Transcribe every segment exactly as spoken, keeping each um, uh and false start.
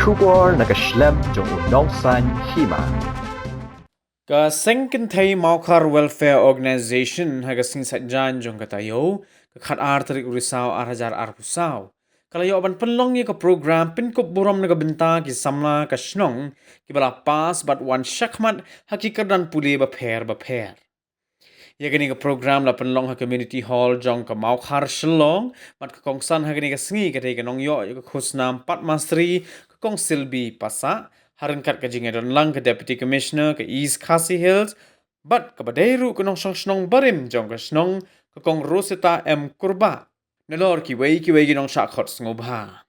Khubor na ka shlem jong u nongsaiñ hima. Ka Seng Kynthei Mawkhar Welfare Organization ha ka sngi Saitjaiñ jong ka taïew, ka khatar tarik u Risaw ar hajar arphew saw, ka la ïoh ban pynlong ïa ka program pynkup burom na ka bynta ki samla ka shnong kiba la pass bad wan shakhmat ha ki kyrdan pule bapher bapher. Ïa kane ka program la pynlong ha Community Hall jong ka Mawkhar Shillong, bad ka kongsan ha kane ka sngi ka dei ka nongïoh ïa ka khusnam Padma Shri, ka Kong Silby Passah, ha ryngkat ka jingïadonlang ka Deputy Commissioner ka East Khasi Hills, bad kaba dei ruh ka nongshong shnong barim jong ka shnong, ka Kong Rosetta M Kurbah, nalor kiwei kiwei ki nongshah khot sngewbha.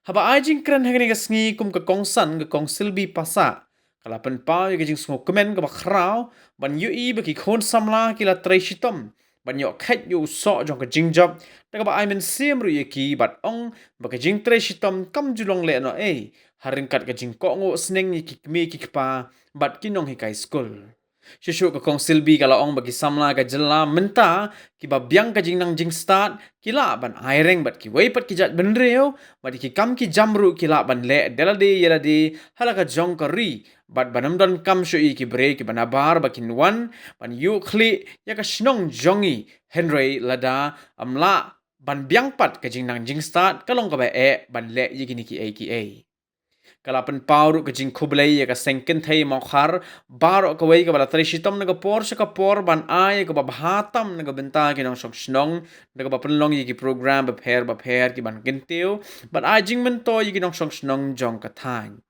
Haba ai jingkren ha kane ka sngi kum ka kongsan, ka Kong Silby Passah ka la pynpaw ïa ka jingsngewkmen kaba khraw ban ïohi ba ki khun samla ki la trei shitom ban ïoh kheit ïa u soh jong ka jingjop, da kaba ai mynsiem ruh ïa ki bad ong ba ka jingtrei shitom kam ju long lehnoh ei, ha ryngkat ka jingkohnguh sneng ïa ki kmie ki kpa bad ki nonghikai skul. Shuh shuh ka Kong Silby ka la ong ba ki samla ka jylla mynta kiba biang ka jingnang jingstad ki lah ban aireng bad kiwei pat ki jaitbynriew, bad ki kam ki jam ruh ki lah ban leh da lade ïa lade ha la ka jong ka ri, bad ban ym donkam shuh ïa ki briew kiba nabar ba kin wan ban ïuh khlieh ïa ka shnong jong ngi, hynrei lada ym lah ban biang pat ka jingnang jingstad, ka long kaba eh ban leh ïa kine kiei kiei. Ka la pynpaw ruh ka jingkhublei ïa ka Seng Kynthei Mawkhar baroh kawei kaba la trei shitom na ka por sha ka por ban ai ïa kaba bha tam na ka bynta ki nongshong shnong, da kaba pynlong ïa ki program bapher bapher kiban kyntiew bad ai jingmyntoi ïa ki nongshong shnong jong ka thaiñ.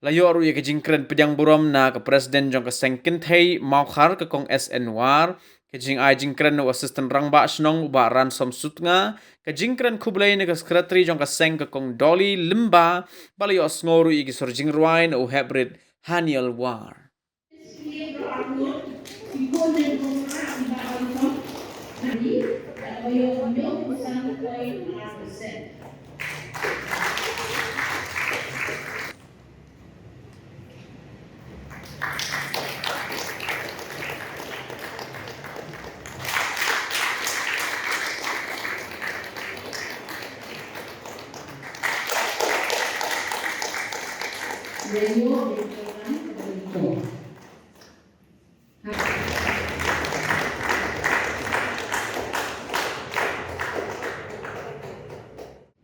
La ïoh ruh ïa ka jingkren pdiang burom na ka President jong ka Seng Kynthei Mawkhar, ka Kong S N War, ka jingai jingkren na u Assistant Rangbah Shnong u Bah Ransom Sutnga, ka jingkren khublei na ka Secretary jong ka seng, ka Kong Dolly Lyngba, bad la ïohsngew ruh ïa ki sur jingrwai na u Heprit Haniel War.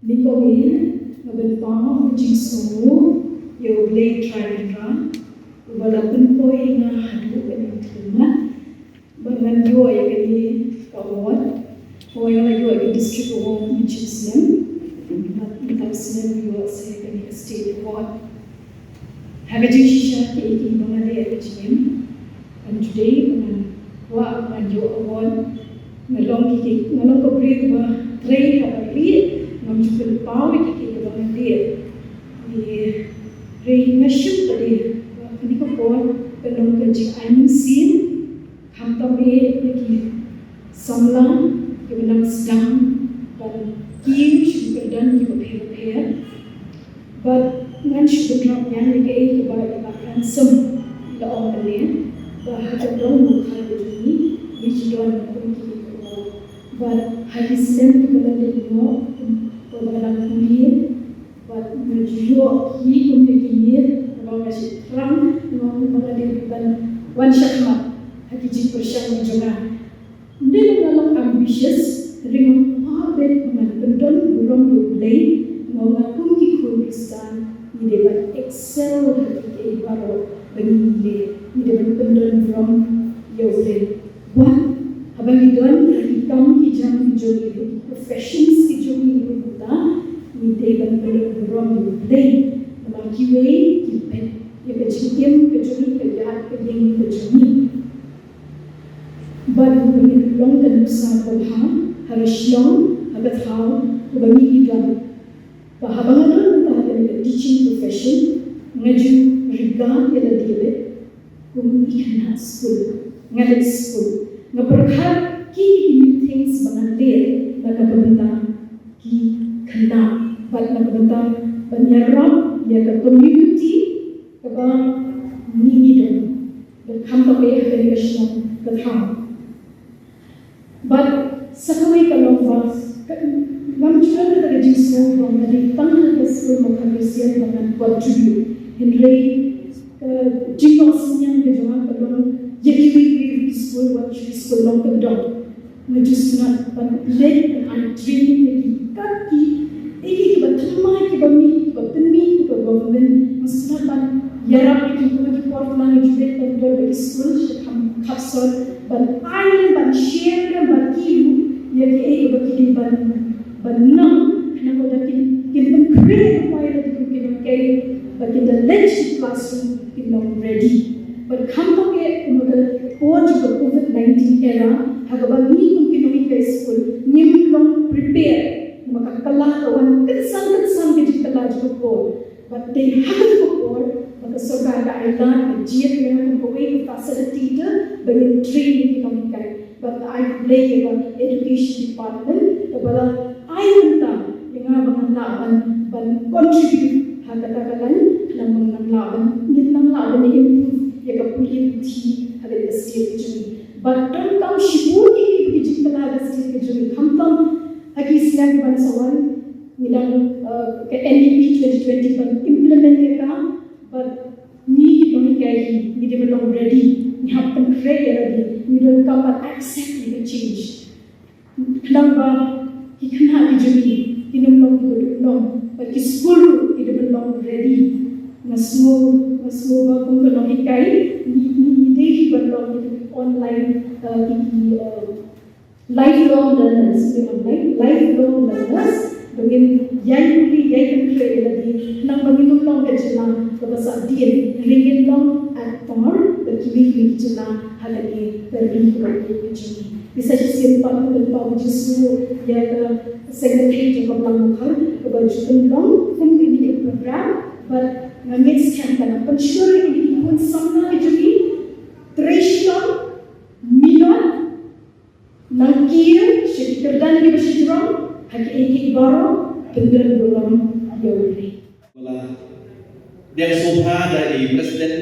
Nyngkong eh, nga pynpaw ka jingsngewnguh ïa U Blei Trai Kynrad, uba la pynpoi ïa nga haduh kane ka khmat ba ngan ïoh ïa kane ka award. Hooid, nga la ïoh ïa ka District Award mynshwa snem, bad mynta u snem nga ïoh sa ïa kane ka State Award. Ha ka jingshisha kiei kiei ba nga leh ha ka jingim, kan ju dei ba ngan kwah ba ngan ïoh award. Nga long ki, ki, nga long ka briew ba trei ha ka ri, ngam ju pynpaw ïa kiei kiei ba nga leh. Hynrei nga shem pat de ba kane ka por ka long ka jingai mynsiem, khamtam eh ïa ki samla kiba nang sdang ban kiew sha ki kyrdan kiba pher bapher. Bad ngan shu bynrap ïa kaei kaba i Bah Ransom i la ong mynne, ba ha ka dong Mawkhar ka jong ngi, ngi ju don kum ki kynthei. Bad ha ki snem kiba la dep noh, kum kaba nga dang pule, bad nga ju ïoh hi kum ki kynthei, kaba nga shu thrang, nga ong ba nga dei ban wan shakhmat ha ki jingpyrshang jong nga. Ym dei ba nga long ambitious, hynrei nga kwah beit ba ngan pyndon burom ïa U Blei, ba nga kum ki khun Khristan ngi dei ban excel ha kiei baroh ba ngi leh, ngi dei ban pyndon burom ïa U Blei. Wat haba ngi don ha ki kam ki jam ki jong ngi, ha ki professions ki jong ngi, ngi dei ban pyndon burom ïa U Blei. Namar kiwei ki peit ïa ka jingim ka jong ngi, ka ïaid ka ïeng ka jong ngi. Bad ba ngin long ka nuksa kaba bha ha ka shnong, ha ka thaw kaba ngi don. Ba haba nga don mynta ha kane ka teaching profession, nga ju regard ïa lade kum i khynnah skul. Nga leit skul, nga pyrkhat ki ki new things ba ngan leh na ka bynta ki khynnah bad na ka bynta ban ïarap ïa ka community kaba ngi ngi don. Bad khamtam eh ha kane ka shnong ka thaw. Bad sa kawei ka long ba ka, ngam ju don kata ka jingsngew ba nga dei tang ha ka skul Mukhar Museum ba ngan contribute. Hynrei ka jingnoh synñiang ka jong nga ka long ïa kiwei kiwei ki skul, wat shu skul long kyndong. Nga ju sngewbha ban leit ban ai training ïa ki, kat ki, ïa ki kiba thymmai, kiba mih, kiba pynmih, kiba government. Nga sngewbha ban ïarap ïa ki, kiba ki por lang ju leit ban don ba ki skul sha kham khapsor, ban ai lem, ban share lem bad ki ruh ïa kiei kiba ki dei ban, ban nang, khnang ba kin, kin pynkhreh ïa ki, ïa ki, kin ym kei ba kin da leit sha classroom kin long ready. Bad khamtam eh, kumba ka por jong ka covid nineteen era, ha kaba ngi kum ki nonghikai skul ngim long prepare, namar ka kylla ka wan kynsan kynsan ka jingkylla jong ka por. Bad dei ha kata ka por ba ka sorkar ka ai lad, ka jied ïa nga kum kawei ka facilitator ba ngin train ïa ki nonghikai. Bad nga ai khublei ïa ka Education Department kaba la ai bynta ïa nga ba ngan lah ban, ban contribute ha kata ka lain, khnang ba ngan lah ban, ngin nang lah ban improve ïa ka pule puthi ha ka state ka jong ngi. Bad donkam shibun ïa ki, ki jingkylla ha ka state ka jong ngi, khamtam ha ki snem kiban sa wan. Ngi dang, uh, ka N E P twenty twenty ban implement ïa ka, bad ngi ki nonghikai hi ngi dei ban long ready, ngi hap pynkhreh ïa lade, ngi donkam ban accept ïa ka change. Khnang ba ki khynnah ki jong ngi kin ym long kiba duhnong, bad ki skul ruh ki dei ban long ready. Nga sngew, nga sngew ba kum ka nonghikai ngi, ngi, ngi dei hi ban long ïa ki online, uh, ïa ki, uh, lifelong learners, ïa ki online lifelong learners. Ba ngin ïai pule, ïai pynkhreh ïa lade, khnang ba ngin ym long ka jylla kaba sahdien, hynrei ngin long at par bad kiwei kiwei ki jylla ha kane ka ri kaba ïeit ka jong ngi. Te sa shisien pat ngan pynpaw ka jingsngew ïa ka Secretary jong ka Balang Mukhar kaba ju pynlong kum kine ki program, bad nga ngeit skhem ka nang pynshlur ïa kine ki khun samla ki jong ngi, trei shitom, minot, nang kiew sha ki kyrdan kiba shajrong ha kiei kiei baroh, pyndon burom ïa U Blei. Ba la dang sngewbha da i President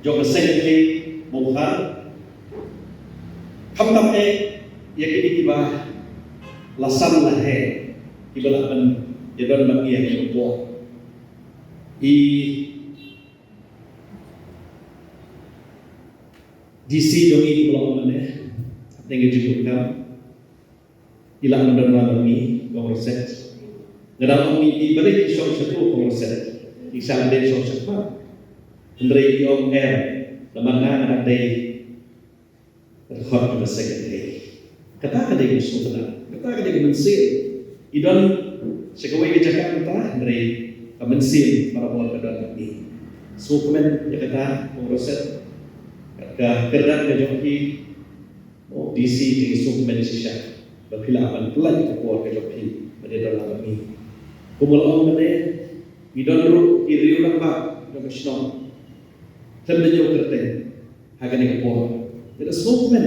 jong ka Secretary Mawkhar. Khamtam eh ïa kine kiba la san la heh, kiba lah ban ïadon bad ngi ha kane ka por. I D C jong ngi, kiba la ong mynne, hapdeng ka jingdonkam, i lah ban don lang bad ngi, Kong Roset. Nga dang ong i, i balei i shong sha tu, Kong Roset, i shah lade shong sha khmat. Hynrei i ong em, namar nga nga dang dei ka dkhot jong ka Secretary. Kata ka dei ka sngewtynnat, kata ka dei ka mynsiem. I don sha kawei ka jaka mynta, hynrei ka mynsiem barabor ka don bad ngi. Sngewkmen ïa kata, Kong Roset, ka kyrdan ka jong phi, oh, D C, te sngewkmen shisha ba phi lah ban pynlait ïa ka por ka jong phi ban ïadon lang bad ngi. Kumba la ong mynne, ngi don ruh ki riew rangbah jong ka shnong, khlem da ñiew kyrteng ha kane ka por. Te da sngewkmen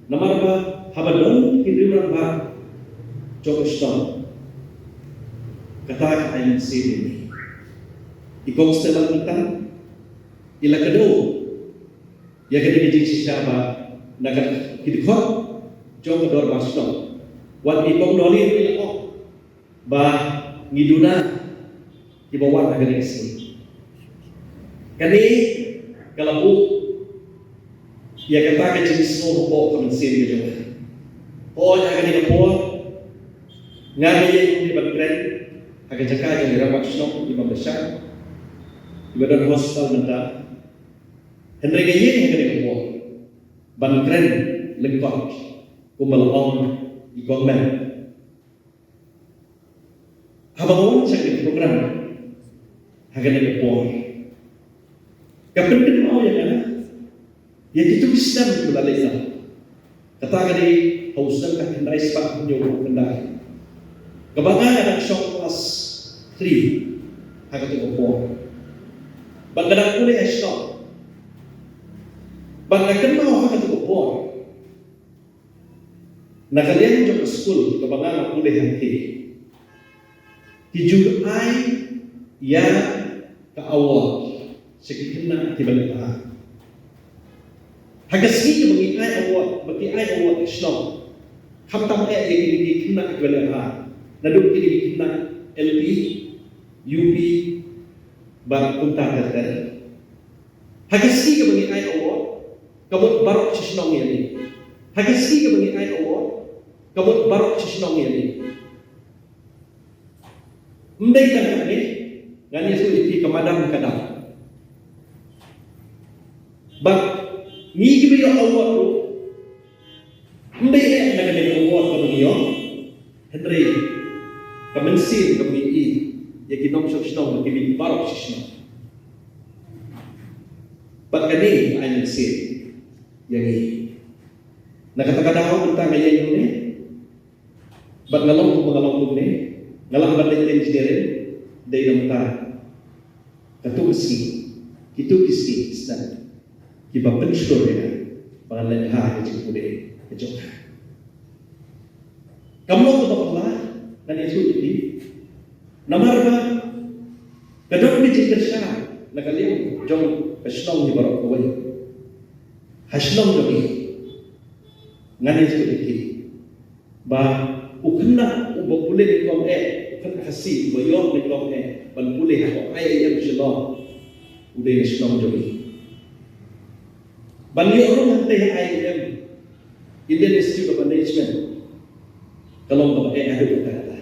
namar ba haba don ki riew rangbah jong ka shnong, kata ka ai mynsiem ïa ngi. I Kong Stella mynta i la kdew ïa kane ka jingshisha ba na ka, ki dkhot jong ka dorbar shnong, wat i Kong Dolly ruh i la ong ba ngi duna kiba wan ha kane ka sngi. Kane ka la buh ïa kata ka jingsngew hapoh ka mynsiem ka jong nga. Hooid, ha kane ka por nga nga ïeng ban kren ha ka jaka jong i rangbah shnong i Bamlashah, iba don hospital mynta. Hynrei nga ïeng ha kane ka por ban kren lyngkot kumba la ong i Kong Mel. Haba nga wan sha kane ka program ha kane ka por, ka pynkynmaw ïa nga ïa kito ki snem kiba la leit noh. Kata ka dei ha u snem khatkhyndai spah hynñiewphew khyndai, kaba nga nga dang shong klas three ha kato ka por. Bad nga dang pule ha shnong. Bad nga kynmaw ha kato ka por, na ka liang jong ka skul kaba nga nga pule hangtei, ki ju ai ïa ka award sha ki khynnah kiba leh bha. Ha ka sngi ba ngi ai award, ba ki ai award ka shnong, khamtam eh ïa kine ki khynnah kiba leh bha, naduh kine ki khynnah L P, U P bad kumta ter ter. Ha ka sngi kaba ngi ai award, ka mut baroh shi shnong ïa ngi. Ha ka sngi kaba ngi ai award, ka mut baroh shi shnong ïa ngi. Ym dei tang kane, ngan ïathuh ïa phi ka madan ka dap. Bad ngi kiba ïoh award ruh, ym dei eh na kane ka award kaba ngi ïoh, hynrei ka mynsiem kaba ngi ïoh ïa ki nongshong shnong, ki mih baroh shi shnong. Bad kane ka ai mynsiem ïa ngi. Na kata ka daw mynta nga ïeng hangne, bad nga long kumba nga long kumne, nga lah ban leit engineering, dei namar kata ka sngi, kito ki sngi, ki snem kiba pynshlur ïa nga ba ngan leit ha ka jingpule ka jong nga. Kam long kaba phylla, ngan ïathuh ïa phi. Namar ba ka don ka jingkyrshan na ka liang jong ka shnong hi baroh kawei. Ha shnong jong ngi, ngan ïathuh ïa phi ba u khynnah uba pule nyngkong eh, u khynnah Khasi uba ïoh nyngkong eh ban pule ha ka I I M Shillong, u dei na shnong jong ngi. Ban ïoh rung hangtei ha I I M, Indian Institute of Management, ka long kaba eh haduh katta katta.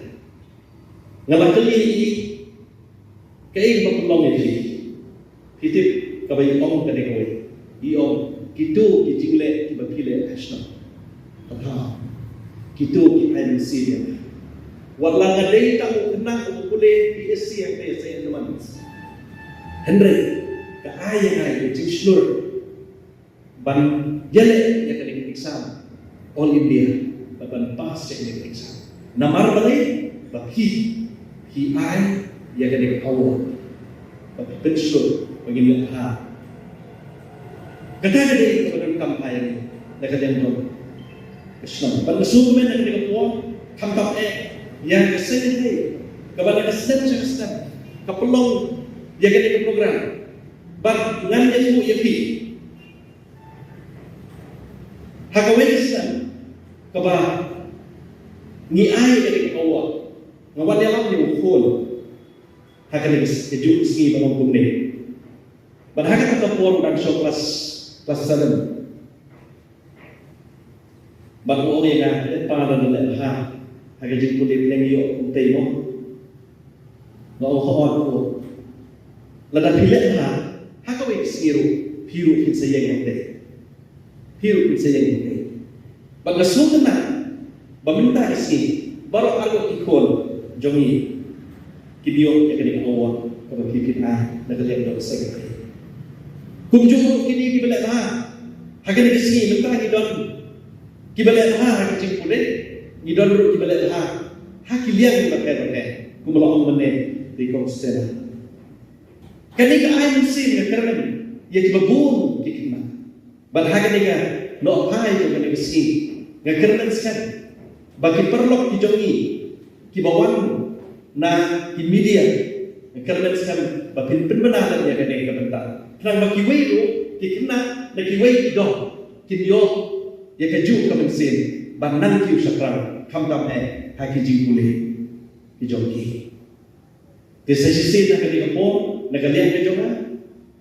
Nga la kylli ïa i, kaei kaba pynlong ïa phi? Phi tip kaba i ong ka dei kawei. I ong, kito ki jingleh kiba phi leh ha shnong. Kata, kito ki ai mynsiem ïa nga. Wat la nga dei tang u khynnah uba pule B S C hangtei ha Saint Edmund's, hynrei ka ai ïa nga ka jingshlur ban ïaleh ïa kane ka exam All India, bad ban pass ïa kane ka exam. Namar balei? Ba phi, phi ai ïa kane ka award, ba phi pynshlur ba ngin leh bha. Kata ka dei kaba donkam bha ïa ngi na ka liang jong ka shnong. Bad nga sngewkmen na kane ka por, khamtam eh ïa ka seng kynthei kaba na ka snem sha ka snem ka pynlong ïa kane ka program. Bad ngan ïathuh ïa phi, ha kawei ka snem kaba ngi ai ïa kane ka award, nga wan ïalam ïa u khun ha kane ka s-, kajuh ka sngi ba long kumne. Bad ha kata ka por u dang shong klas, klas seven. Bad u ong ïa nga, "Eh pa, lada leh bha ha ka jingpule, phi nang ïoh kumtei mo?" Nga ong, "Hooid, hooid." "Lada phi leh bha ha kawei ka sngi ruh, phi ruh phin sa ïeng hangtei. Phi ruh phin sa ïeng hangtei." Bad nga sngewkmen ba mynta ka sngi baroh arngut ki khun jong ngi kin ïoh ïa kane ka award kaba phi phin ai na ka liang jong ka seng kynthei. Kumjuh ruh kine kiba leh bha ha kane ka sngi, mynta ngi don kiba leh bha ha ka jingpule, ngi don ruh kiba leh bha ha ki liang kiba pher bapher, kumba la ong mynne da i kong Stella. Kane ka ai mynsiem, nga kyrmen ïa kiba bun ki khynnah. Bad ha kane ka nohphai jong kane ka sngi, nga kyrmen skhem ba ki paralok ki jong ngi kiba wan na ki media, nga kyrmen skhem ba phin pynbna lem ïa kane ka bynta, khnang ba kiwei ruh ki khynnah na kiwei ki dong kin ïoh ïa kajuh ka mynsiem ban nang kiew shaphrang, khamtam eh ha ki jingpule ki jong ki. Te sa shisien na kane ka por, na ka liang ka jong nga,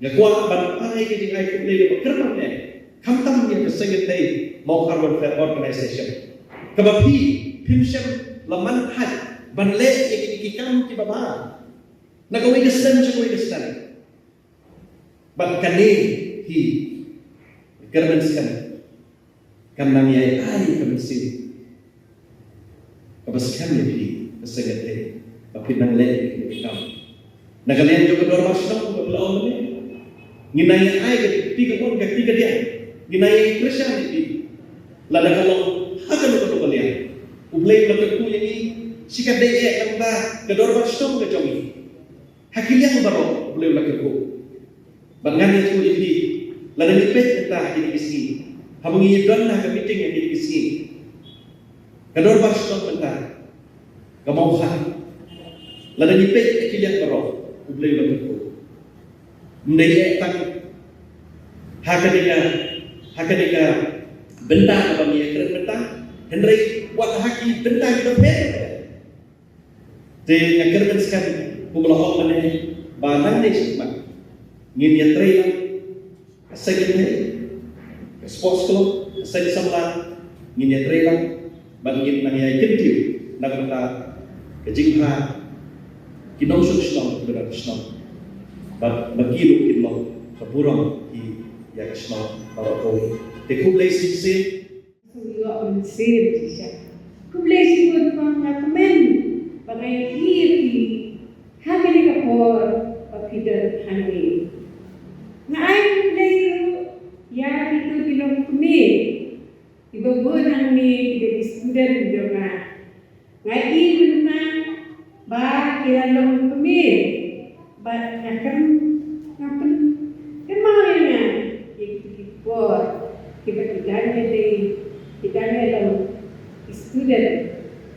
nga kwah ban ai ka jingai khublei kaba kyrpang eh, khamtam ïa ka seng kynthei Mawkhar Welfare Organization, kaba phi, phim shym la man hait ban leh ïa kine ki kam kiba bha na kawei ka snem sha kawei ka snem. Bad kane hi, kyrmen skhem, kan nang ïai ai ka mynsiem kaba skhem ïa phi ka seng kynthei, ba phin nang leh ïa kine ki kam. Na ka liang jong ka dorbar shnong, kumba la ong mynne, ngin nang ïai ai ka, phi ka mon ka, phi ka diang, ngin nang ïai kyrshan ïa phi. Lada ka long ha kano kano ka liang, U Blei u la kyrkhu ïa ngi, shi katdei eh, nangta ka dorbar shnong ka jong ngi. Ha ki liang baroh U Blei u la kyrkhu. Bad ngan ïathuh ïa phi, lada ngi peit mynta ha kine ki sngi, haba ngi don ha ka meeting ha kine ki sngi, ka dorbar shnong mynta ka Mawkhar, lada ngi peit ha ki liang baroh, U Blei u la kyrkhu. Ym dei eh tang ha kane ka, ha kane ka bynta kaba ngi ïakren mynta, hynrei wat ha ki bynta kiba pher. Te nga kyrmen skhem Kumba la ong mynne ba nangne shakhmat ngin ïatrei lang ka seng kynthei, ka sports club, ka seng samla, ngin ïatrei lang bad ngin nang ïai kyntiew na ka bynta ka jingbha ki nongshong shnong kiba don ha shnong. Bad ba ki ruh kin long ka burom ïa ka shnong baroh kawei. Te khublei shihajar. Shu ïoh mynsiem shisha. Khublei shibun kong, nga kmen ba nga ïohi ïa phi ha kane ka por ba phi don hangne. Nga ai khublei ruh ïa kito ki longkmie kiba bun hangne, ki dei ki student jong nga. Nga i mynta ba ki la long kmie bad nga kyrmen, nga pyn, kynmaw ïa nga ïa kito ki por kiba ki dang ïa dei, ki dang ïa long ki student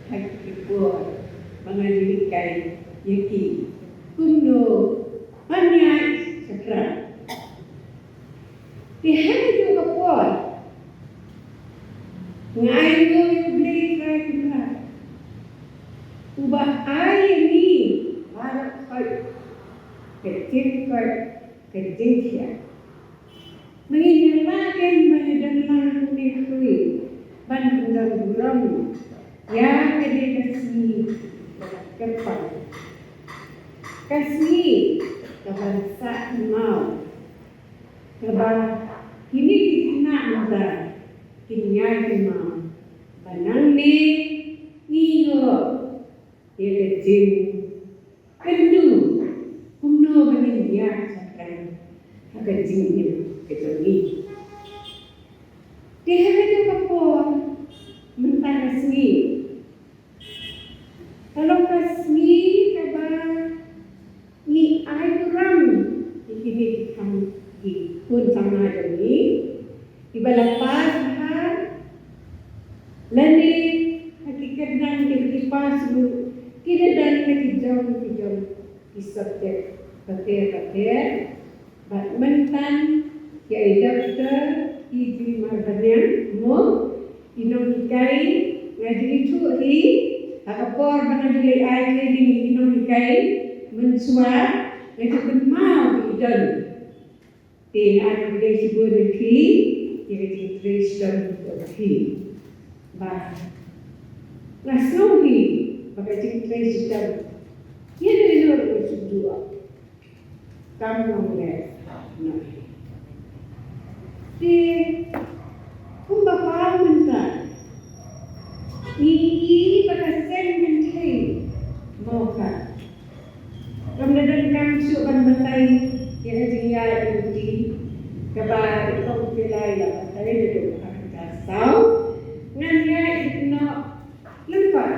ha kito ki por ba nga ju hikai ïa ki kumno ban ïaid shaphrang. Te ha kajuh ka por nga ai nguh ïa U Blei Trai Kynrad uba ai ïa ngi baroh khoit ka jingkoit ka jingkhiah. Ba ngin ïa lah kein ban ïadon lang ne khrui ban pyndon burom ïa kane ka sngi kaba kyrpang, ka sngi kaban sah kynmaw. Kaba kine ki khynnah mynta kin ïai kynmaw ba nangne ngi ïoh ïa ka jingkyntu kumno ba ngin ïaid shaphrang ha ka jingim ka jong ngi. Te ha kane ka por mynta ka sngi ka long ka sngi kaba ngi ai burom ïa kine ki khun, ki khun samla jong ngi kiba la pass bha lane ha ki kyrdan kiba ki pass ruh ki la don ha ki jong ki jong ki subject bapher bapher. Bad mynta ki ai doctor, ki ju mar baniang mo, ki nonghikai, nga ju ithuh hi ha ka por ba nga ju leit ai training ïa ki nonghikai mynshuwa, nga ju kynmaw ba ki don. Te nga ai khublei shibun ïa phi ïa ka jingtrei shitom jong phi. Ba nga sngew hi ba ka jingtrei shitom ïa kino kino ruh shu juh. Kam long leh noh. Te kumba paw mynta ngi i ba ka seng kynthei Mawkar kam da donkam shuh ban batai ïa ka jingïaid lynti kaba i kong Pela i la batai naduh ha ka saw. Ngan ïaid noh lyngkot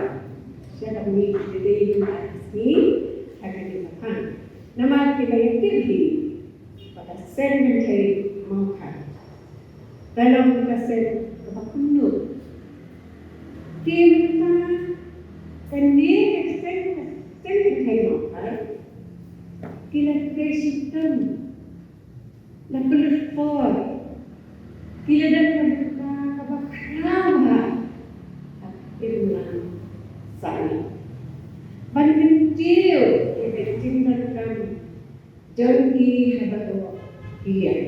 sha ka miej, ka dei mynta ka sngi ha kane ka pang. Namar ki la ïatip hi ba ka seng kynthei Mawkar ka long ka seng kaba kynnoh. Te mynta kane ka seng, ka seng kynthei Mawkar ki la trei shitom, la pynlut por, ki la don ka jingkyrkhu kaba khraw bha ha ka imlang sahlang ban kyntiew ïa ka jingdonkam jong ki ha baroh ki liang.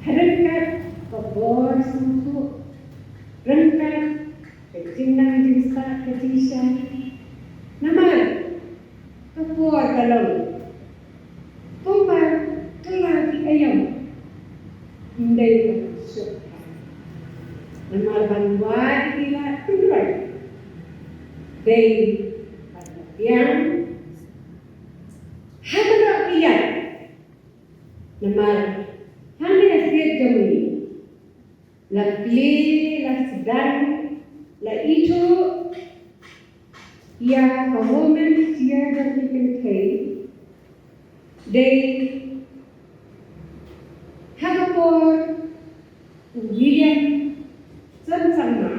Ha ryngkat ka bor sngewthuh, ryngkat ka jingnang jingstad ka jingshai. Namar ka por ka long kumba kylla ki aïom, ym dei ban suk ha. Namar ban wad ïa ki la pynroi, dei ban biang ha baroh ki liang. Namar hangne ha state jong ngi la plie, la sdang, la ithuh ïa ka Women's Year jong ki kynthei. Dei ha ka por u Williamson Sangma,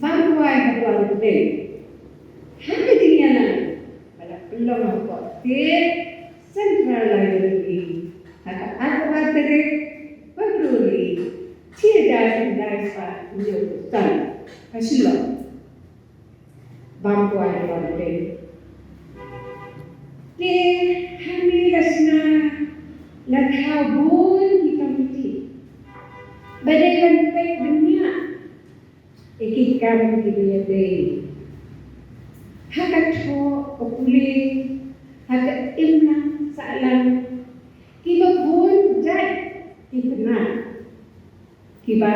Bamwai ha Duar Pdeng. Ha ka jingïalang ba la pynlong hapoh State Central Library ha ka arphew ar tarik February shi hajar khyndai spah hynñiewphew san ha Shillong. Bamwai ha Duar Pdeng. Te hangne la sna la khaw bun ki komiti ba dei ban peit bniah ïa ki kam kiba ïadei ha ka thoh ka pule, ha ka imlang sahlang, kiba bun jait ki khynnah kiba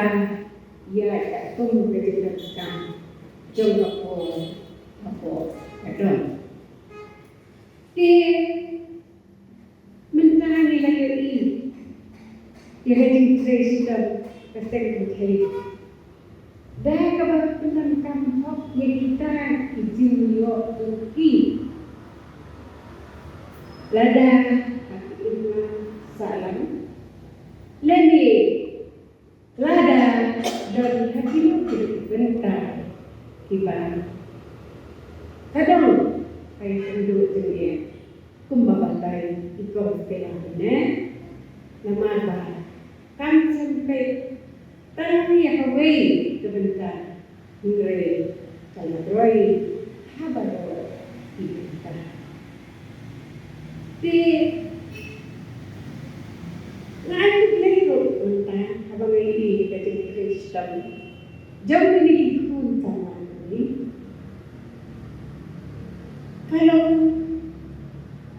ïaid katkum ka jingdonkam jong ka por hapoh ka dong. Te mynta ngi la ïohi ïa ka jingtrei shitom ka seng ka thei da kaba pyndonkam hok ïa kita ki jingïoh jong ki, lada ha ki imlang sahlang lane lada don ha kino kino ki bynta kiba ka dong ka ïakynduh jingeh, kumba batai i kong Pela mynne, namar ba kam sngewthuh tang ïa kawei ka bynta, hynrei ka la roi ha baroh ki bynta. Te nga ai khublei ruh mynta haba nga ïohi ïa ka jingtrei shitom jong kine ki khun samla jong ngi. Ka long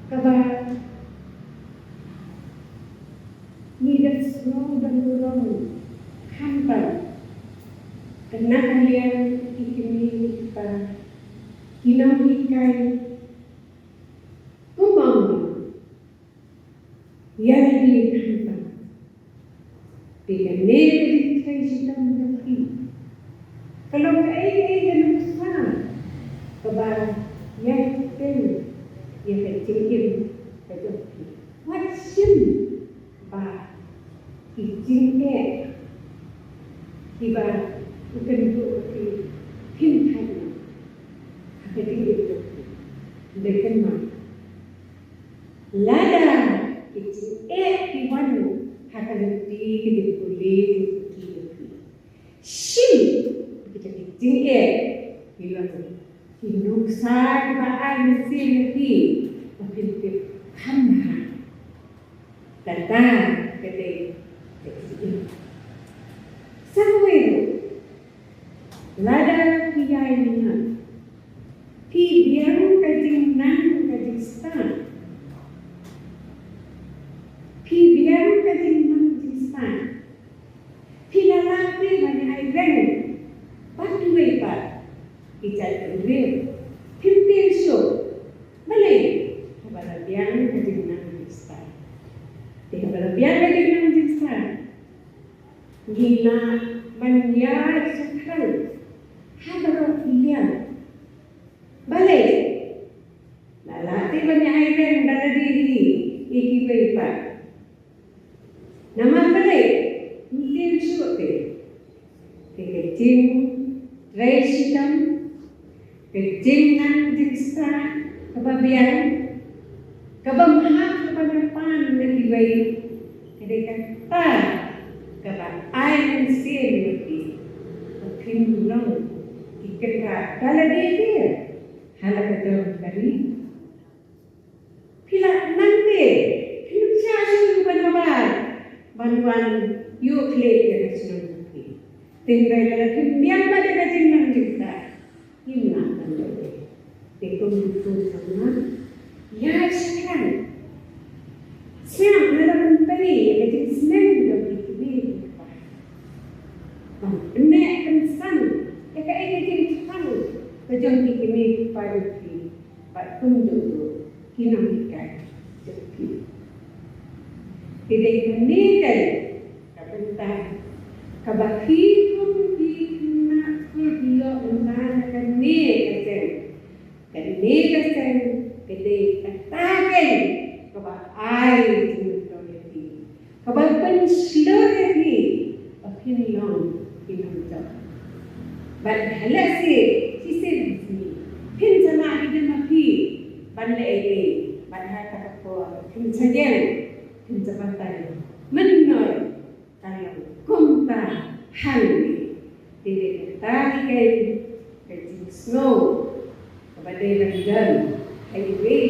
kaba ngi da sngew da burom khamtam na ka liang ki kmie ki kpa, ki nonghikai, kumno ïa lade khamtam. Te kane ka jingtrei shitom jong ki ka long kaei kaei ka nuksa kaba ïai teng ïa ka jingim ka jong ki. Wat shim ba ki jingeh kiba u kynduh ki pynthait noh ha ka jingim jong ki. Hynrei kynmaw, lada ki jingeh ki wan ha ka lynti ka jingpule jingpule jong ki, shim kita ki jingeh ki long ki nuksa kiba ai mynsiem ïa phi ba phin tip kham bha kata ka dei ka jingim. Sa kawei ruh, lada phi ïai minot, phi biang ka jingnang ka jingstad, phi biang ka jingnang jingstad, phi la lah te ban ïai reng bad kiwei pat ki jait bynriew, phim tieng shuh. Balei? Haba la biang ka jingnang jingstad. Te haba la biang ka jingnang jingstad, ngi lah ban ïaid shaphrang ha baroh ki liang. Balei? La lah te ban ïai reng da lade hi ïa kiwei pat. Namar balei? Ym tieng shuh te. Te ka jingtrei shitom, ka jingnang jingstad kaba biang, kaba ym hap ban ïapan na kiwei, ka dei kata kaba ai mynsiem ïa phi ba phin long ki kynrad da lade hi ha la ka jong ka ri. Phi lah nangta, phi ym shah shuh ban habar ban wan ïoh khlieh ïa ka shnong jong phi. Te hynrei lada phim biang pat ïa ka jingnang jingstad, ngim lah ban leh ei. Te kum ki khun samla, ïaid shaphrang. Sngap lada ban pynlong ïa ka jingsneng jong ki kmie ki kpa. Ban pynneh pynsan ïa kaei ka jingthrang ka jong ki kmie ki kpa jong phi. Bad kumjuh ruh ki nonghikai jong phi. Te dei kane ka bynta kaba phi kum ki khynnah skul phi ïoh mynta na kane ka seng. Kane ka seng ka dei kata keiñ kaba ai jingmyntoi ïa phi. Kaba pynshlur ïa phi ba phin long ki nongjop. Bad ha lehse shisien shisien phin sa lah ïa ka jingma phi ban leh ei ei, bad ha kata ka por phin sa ïeng, phin sa batai mynno ka long kumta hangne. Te dei kata hi ka jingsngew kaba dei ban don ha iwei